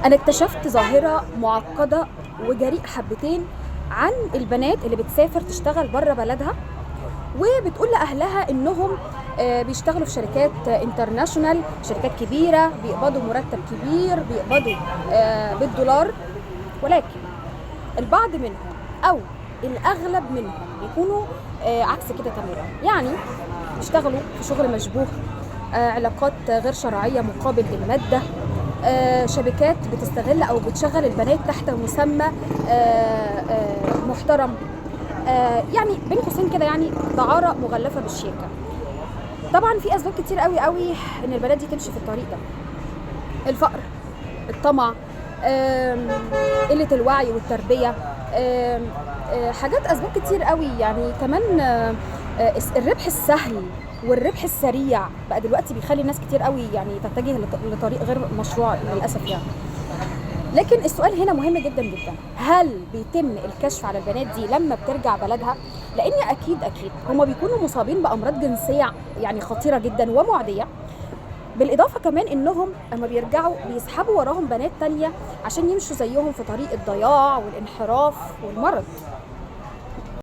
انا اكتشفت ظاهره معقدة وجريء حبتين عن البنات اللي بتسافر تشتغل بره بلدها، وبتقول لاهلها انهم بيشتغلوا في شركات international، شركات كبيرة، بيقبضوا مرتب كبير، بيقبضوا بالدولار. ولكن البعض منهم او الاغلب منهم بيكونوا عكس كده تماما، يعني بيشتغلوا في شغل مشبوه، علاقات غير شرعية مقابل المادة، شبكات بتستغل او بتشغل البنات تحت مسمى محترم، يعني بين قوسين كده يعني دعاره مغلفه بالشياكه. طبعا في اسباب كتير قوي قوي ان البنات دي تمشي في الطريق ده: الفقر، الطمع، قلة الوعي والتربية، آم، آه، حاجات اسباب كتير قوي. يعني كمان الربح السهل والربح السريع بقى دلوقتي بيخلي الناس كتير قوي يعني تتجه لطريق غير مشروع للاسف يعني. لكن السؤال هنا مهم جدا جدا: هل بيتم الكشف على البنات دي لما بترجع بلدها؟ لان اكيد اكيد هما بيكونوا مصابين بامراض جنسية يعني خطيرة جدا ومعديه، بالاضافة كمان انهم اما بيرجعوا بيسحبوا وراهم بنات تانية عشان يمشوا زيهم في طريق الضياع والانحراف والمرض.